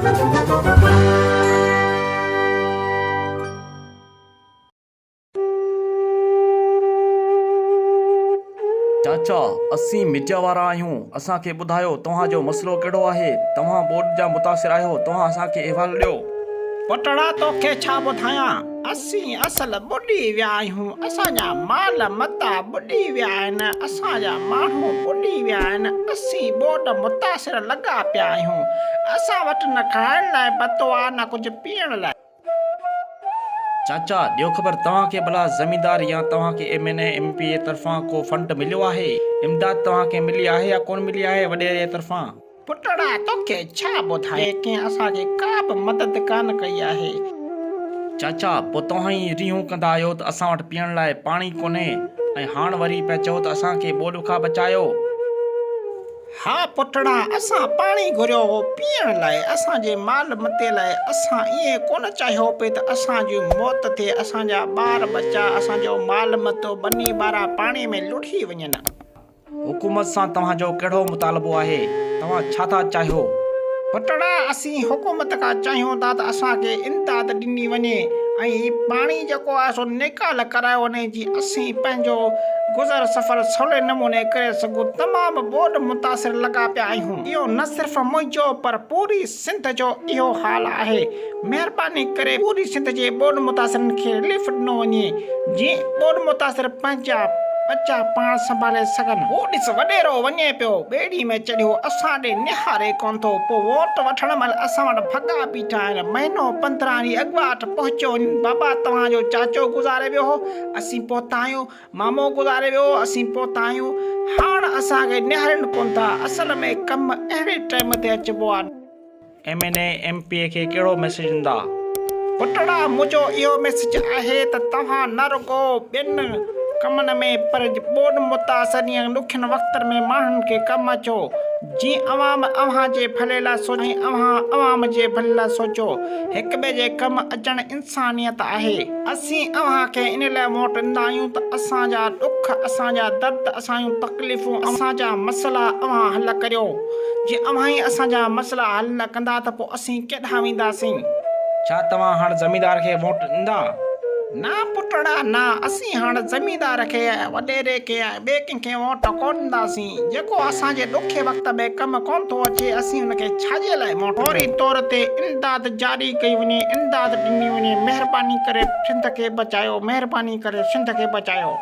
چاچا اسين ميڊيا وارا آهيون اسان کي ٻڌايو توهان جو مسئلو ڪهڙو آهي توهان ٻوڏ جا متاثر آهيو توهان اسان کي احوال ڏيو. پٽڙا توکي ڇا ٻڌايان اسين اصل ٻڏي ويا آهيون اسان جا مال متا ٻڏي ويا آهن اسان جا ماڻهو ٻڏي ويا آهن اسين ٻوڏ متاثر لڳا پيا آهيون اسان وٽ نه کائڻ لاء ڀتو آ نه ڪجهه پيئڻ لاء. چاچا ڏيو خبر توهان کي ڀلا زميندار يا توهان کي M N A M P A طرفان ڪو فنڊ مليو آهي؟ امداد توهان کي ملي آهي يا ڪونه ملي آهي وڏيري طرفان؟ پٽڙا توکي ڇا ٻڌايان ڪنهن اسان کي ڪا به مدد ڪانه ڪئي آهي. چاچا پوء توهان ئي ريهون ڪندا آهيو ته اسان وٽ پيئڻ لاء پاڻي ڪونهي ۽ هاڻ وري پيا چئو ته اسان کي ٻوڏ کان بچايو. ها پٽڙا، اسان پاڻي گهريو هو پيئڻ لاء، اسان جي مال متي لاء، اسان ائين ڪونه چاهيو پئي ته اسان جي موت ٿئي، اسان جا ٻار ٻچا، اسان جو مال متو، ٻني ٻارا پاڻي ۾ لڙهي وڃن. حڪومت سان توهان جو ڪهڙو مطالبو آهي؟ توهان ڇا ٿا چاهيو؟ پٽڙا، اسين حڪومت کان چاهيون ٿا ته اسان کي امداد ڏني وڃي ۽ هي پاڻي جيڪو آهي سو نيڪال ڪرايو وڃي جيئن اسين پنهنجو گذر سفر سولي نموني ڪري سگهون، تمام ٻوڏ متاثر لڳا پيا آهيون، اهو نه صرف منهنجو پر پوري سنڌ جو اهو حال آهي، مهرباني ڪري پوري سنڌ جي ٻوڏ متاثرن کي رليف ڏنو وڃي جيئن ٻوڏ متاثر پنهنجا ٻچا پاڻ سنڀالي سگهن. هو ڏس وڏيرو وڃي پيو، ٻيڙي ۾ چڙهيو اسان ڏي نهاري ڪونه ٿو، پوء ووٽ وٺڻ مهل اسان وٽ ڀڳا بيٺا آهن، مهينو 15 ڏينهن اڳواٽ پهچيو وڃن، بابا توهان جو چاچو گذاري ويو هو، اسين پهتا آهيون، مامو گذاري ويو هو، اسين پهتا آهيون، هاڻ اسان کي نهارين ڪونه ٿا، اصل ۾ ڪم اهڙي ٽائيم تي اچبو آ. M N A, M P A کي ڪهڙو ميسيج ڏيندا؟ پٽڙا منهنجو اهو ميسيج آهي ته توهان نه رڳو ٻين ڪمن ۾ پر ٻوڏ متاثرين ۽ ڏکين وقتن ۾ ماڻهن کي ڪم اچو جيئن عوام اوهان جي ڀلي لاء سوچي ۽ اوهان عوام جي ڀلي لاء سوچو هڪ ٻئي جي ڪم اچڻ انسانيت آهي. اسين اوهان کي ان لاء ووٽ ڏيندا آهيون ته اسان جا ڏک، اسان جا درد، اسان جون تڪليفون، اسان جا مسئلا اوهان حل ڪريو. جي اوهان ئي اسان جا مسئلا حل نه ڪندا ته پوء اسين ڪيڏانهن وينداسين؟ ڇا توهان هاڻ زميندار کي ووٽ ڏيندا؟ نه پٽڙا نه، اسين هاڻ زميندار کي ۽ وڏيري کي ۽ ٻئي ڪنهن کي ووٽ ڪونه ڏينداسين. جيڪو اسان جي ڏکي وقت ۾ ڪم ڪونه ٿو اچي، اسين ان کي ڇاجي لاء ووٽ ڏيون؟ فوري طور تي امداد جاري ڪئي وڃي، امداد ڏني وڃي، مهرباني ڪري سنڌ کي بچايو، مهرباني ڪري سنڌ کي بچايو.